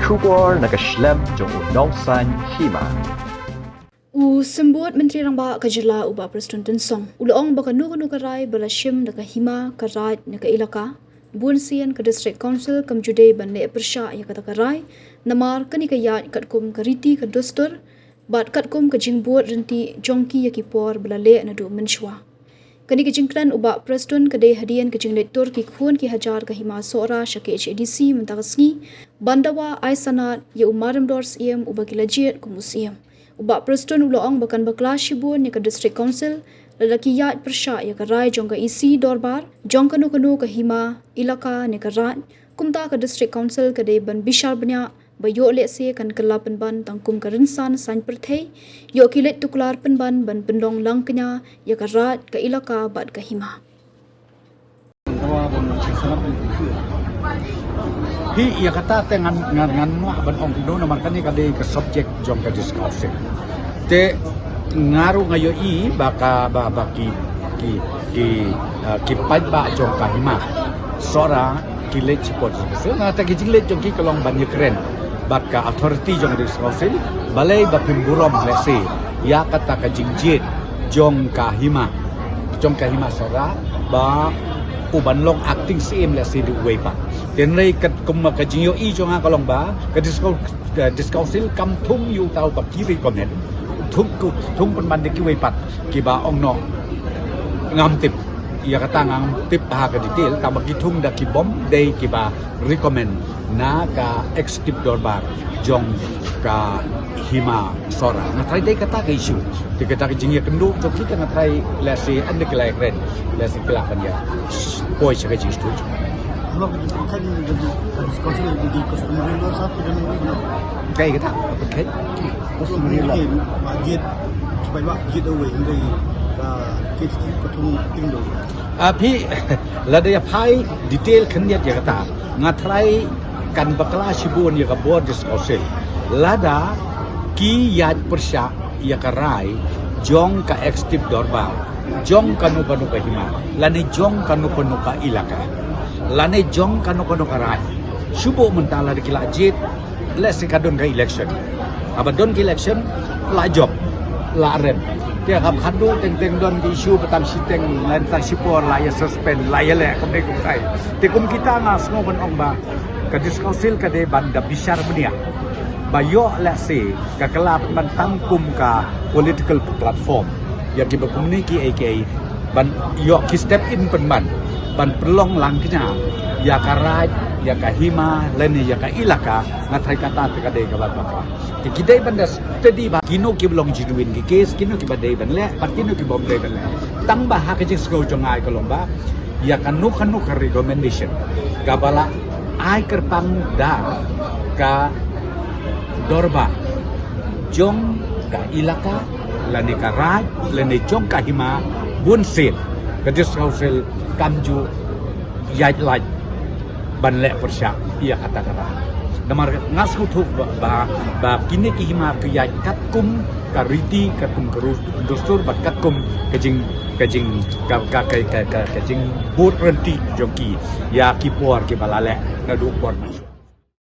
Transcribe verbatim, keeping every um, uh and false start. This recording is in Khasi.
Khubor na ka shlem jong u nongsan hima. U Symbud Myntri Rangbah ka jylla u Bah Prestone Tynsong u la ong ba kano kano ka rai ba la shim da ka hima ka raid ne ka ilaka, bun sien ka District Council kam ju dei ban leh pyrshah ïa kata ka rai, namar kane ka ïaid katkum ka riti ka dustur bad katkum ka jingbud rynti jong ki ïa ki por ba la leh naduh mynshuwa. Kane ka jingkren u Bah Prestone ka dei hadien ka jingleit tur ki khun ki hajar ka hima Sohra sha K H A D C mynta ka sngi, ban dawa ai sanad ïa u Marimdor Syiem uba ki la jied kum u Syiem. U Bah Prestone u la ong ba kan bakla shibun ïa ka District Council lada ki ïaid pyrshah ïa ka rai jong ka E C dorbar jong kano kano ka hima, ilaka ne ka raid. Kumta ka District Council ka dei ban bishar bniah ba ïoh lehse kan kylla pynban tang kum ka rynsan saiñ pyrthei, ïoh ki leit tuklar pynban ban pynlong lang kñia ïa ka raid, ka ilaka bad ka hima. Hi, ïa kata te ngan, ngan, ngan ngam lah ban ong kumno namar kane ka dei ka subject jong ka District Council. Te nga ruh nga ïohi ba ka, ba, ba ki, ki, ki, uh, ki paidbah jong ka hima Sohra ki leit shipor District Council. Nga ta ki jingleit jong ki ka long ban ïakren bad ka authority jong District Council, balei ba phim burom lehse ïa kata ka jingjied jong ka hima, jong ka hima Sohra, ba u ban long acting Syiem lehse dei uwei pat. Hynrei katkum ka jingïohi jong nga ka long ba ka District, eh, District Council kam thung ïa uta uba ki recommend, thung, thung pynban da kiwei pat kiba ong noh. Ngam tip ïa kata, ngam tip ha ka detail, tangba ki thung da ki bym dei kiba recommend na ka executive dorbar jong ka hima Sohra. Nga tharai dei kata ka issue. Te kata ka jingïakynduh jong ki te nga tharai lehse ynda ki la ïakren lehse ki lah ban ïa poi sha ka jingstad. Haba ka jingpyrkhat ïa ka District Council ka dei customary law sah, ka dei, kaei kata ka pyrkhat? Customary law. Ba jied, ba jied away, hynrei ka, ka, ka thung ting do. Ah, phi, lada ïa phai detail khyndiat ïa kata, nga tharai kan bakla shibun ïa ka bor District Council lada ki ïaid pyrshah ïa ka rai jong ka executive dorbar jong kano kano ka hima, lane jong kano kano ka ilaka, lane jong kano kano ka rai. Shu buh mynta lada ki la jied, lehse ka don ka election. Haba don ka election, la jop, la rem. Te haba khadduh teng teng don ka issue ba tang shiteng, lane tang shipor la ïa suspend, la ïaleh kumne kumtai. Te kum kita nga sngew ban ong ba ka District Council ka dei ban da bishar bniah ba ïoh lehse ka kylla pynban tang kum ka political platform ïa kiba kumne kiei kiei, ban ïoh ki step in pynban ban pynlong lang kñia ïa ka raid, ïa ka hima lane ïa ka ilaka. Nga tharai kata te ka dei kaba bakla. Te ki dei ban da study ba kino kiba long genuine ki case, kino kiba dei ban leh bad kino kibym dei ban leh. Tangba ha ka jingsngew jong nga ka long ba ïa kano kano ka recommendation kaba la ai kyrpang da ka dorbar jong ka ilaka lane ka raid lane jong ka hima, bun sien ka District Council kam ju ïaid lait ban leh pyrshah ïa kata kata. Namar nga sngewthuh ba, ba, ba kine ki hima ki ïaid katkum ka riti, katkum ka rus-, dustur bad katkum ka jing, ka jing, ka, ka jingbud rynti jong ki ïa ki por kiba la leh naduh por mynshwa.